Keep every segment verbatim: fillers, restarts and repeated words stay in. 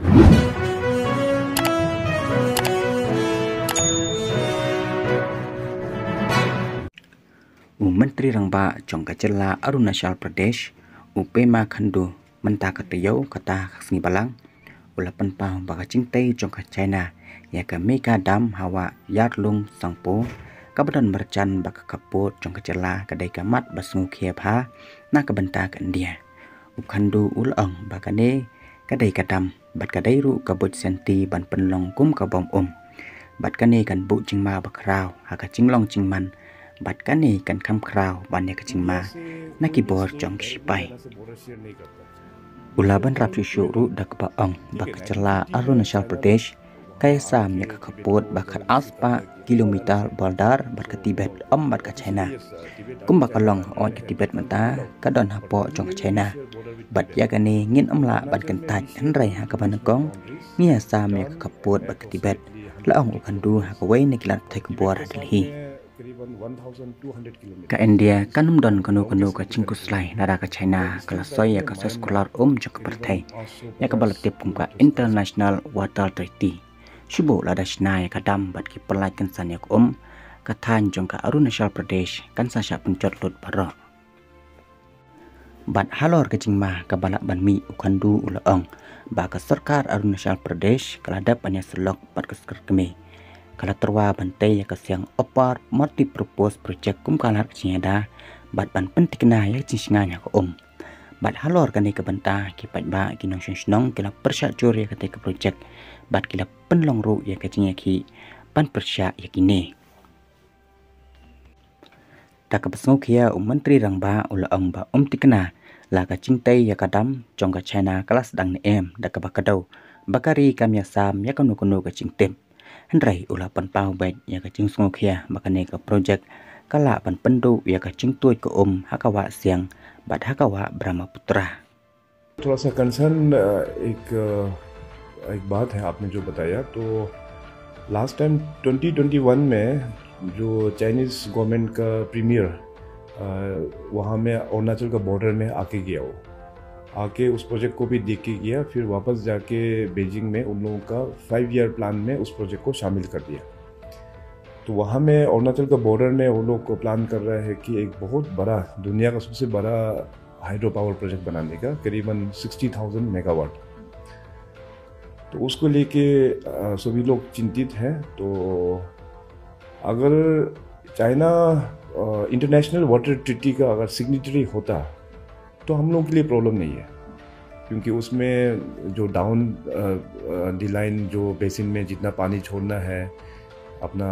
U Myntri Rangbah jong ka jylla Arunachal Pradesh, u Pema Khandu, mynta ka taïew kata ka sngi Balang, u la pynpaw ba ka jingtei jong ka China ïa ka mega dam ha wah Yarlung Tsangpo, kaba don marjan ba ka khappud jong ka jylla ka dei ka mat ba sngewkhia bha na ka bynta ka India. U Khandu u la ong ba kane ka dei ka dam bad ka dei ruh ka buit sianti ban pynlong kum ka bom um. Bad kane kan buh jingma ba khraw ha ka jinglong jingman, bad kane kan kham khraw ban ïa ka jingma na ki bor jong ki sipai. U la bynrap shuh shuh ruh da kaba ong ba ka jylla Arunachal Pradesh ka ïasam ïa ka khappud ba khat ar spah kilometer border bad ka Tibet, ym bad ka China. Kumba ka long, hooid ka Tibet mynta ka don hapoh jong ka China. Bad ïa kane ngin ym lah ban kyntait, hynrei ha kaba nyngkong ngi ïasam ïa ka khappud bad ka Tibet, la ong u Khandu ha kawei na ki lad pathai khubor ha Delhi. Ka India kan ym don kano kano ka jingkhuslai lada ka China ka la soi ïa ka soskular um jong ka pyrthei, ïa kaba la tip kum ka International Water Treaty. Shu buh lada shna ïa ka dam bad ki pyllait kynsan ïa ka um, ka thaiñ jong ka Arunachal Pradesh kan sa shah pynjot lut baroh. Bad halor ka jingma kaba lah ban mih, u Khandu u la ong ba ka sorkar Arunachal Pradesh ka la dep ban ïasyllok bad ka sorkar kmie, ka la tyrwa ban tei ïa ka siang Upper Multipurpose Project kum ka lad ka jingïada, bad ban pyntikna ïa ka jingshngaiñ ha ka um. Bad halor kane ka bynta ki paidbah, ki nongshong shnong ki la pyrshah jur ïa katei ka project, bad ki la pynlong ruh ïa ka jingïakhih ban pyrshah ïa kine. Da kaba sngewkhia, u Myntri Rangbah u la ong ba ym tikna la ka jingtei ïa ka dam jong ka China ka la sdang ne em, da kaba kdew ba ka ri kam ïasam ïa kano kano ka jingtip. Hynrei u la pynpaw beit ïa ka jingsngewkhia ba kane ka project ka lah ban pynduh ïa ka jingtuid ka um ha ka wah Siang bad ha ka wah Brahmaputra. थोड़ा सा कंसर्न एक एक बात है आपने जो बताया। तो लास्ट टाइम ट्वेंटी ट्वेंटी वन में जो चाइनीज गवर्नमेंट का प्रीमियर वहाँ में अरुणाचल का बॉर्डर में आके गया, वो आके उस प्रोजेक्ट को भी देख के गया, फिर वापस जाके बीजिंग में उन लोगों का फाइव ईयर प्लान में उस प्रोजेक्ट को शामिल कर दिया। तो वहाँ में अरुणाचल का बॉर्डर में वो लोग को प्लान कर रहा है कि एक बहुत बड़ा, दुनिया का सबसे बड़ा हाइड्रो पावर प्रोजेक्ट बनाने का, करीबन सिक्सटी थाउजेंड मेगावाट। तो उसको लेके सभी लोग चिंतित हैं। तो अगर चाइना इंटरनेशनल वाटर ट्रीटी का अगर सिग्नेटरी होता तो हम लोगों के लिए प्रॉब्लम नहीं है, क्योंकि उसमें जो डाउन द लाइन जो बेसिन में जितना पानी छोड़ना है, अपना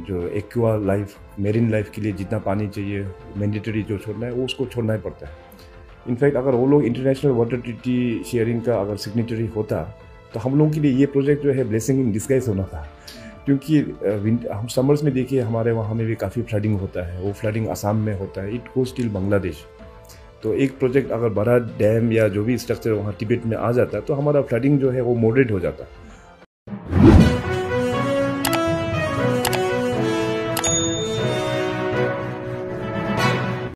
जो एक्वा लाइफ, मेरिन लाइफ के लिए जितना पानी चाहिए, मैंडेटरी जो छोड़ना है, वो उसको छोड़ना ही पड़ता है। इनफैक्ट अगर वो लोग इंटरनेशनल वाटर ट्रीटी शेयरिंग का अगर सिग्नेटरी होता तो हम लोगों के लिए ये प्रोजेक्ट जो है ब्लेसिंग इन डिस्गाइज होना था, क्योंकि हम समर्स में देखिए हमारे वहाँ में भी काफ़ी फ्लडिंग होता है, वो फ्लडिंग आसाम में होता है, इट गोज टिल बांग्लादेश। तो एक प्रोजेक्ट अगर बड़ा डैम या जो भी स्ट्रक्चर वहाँ टिबेट में आ जाता तो हमारा फ्लडिंग जो है वो मॉडरेट हो जाता।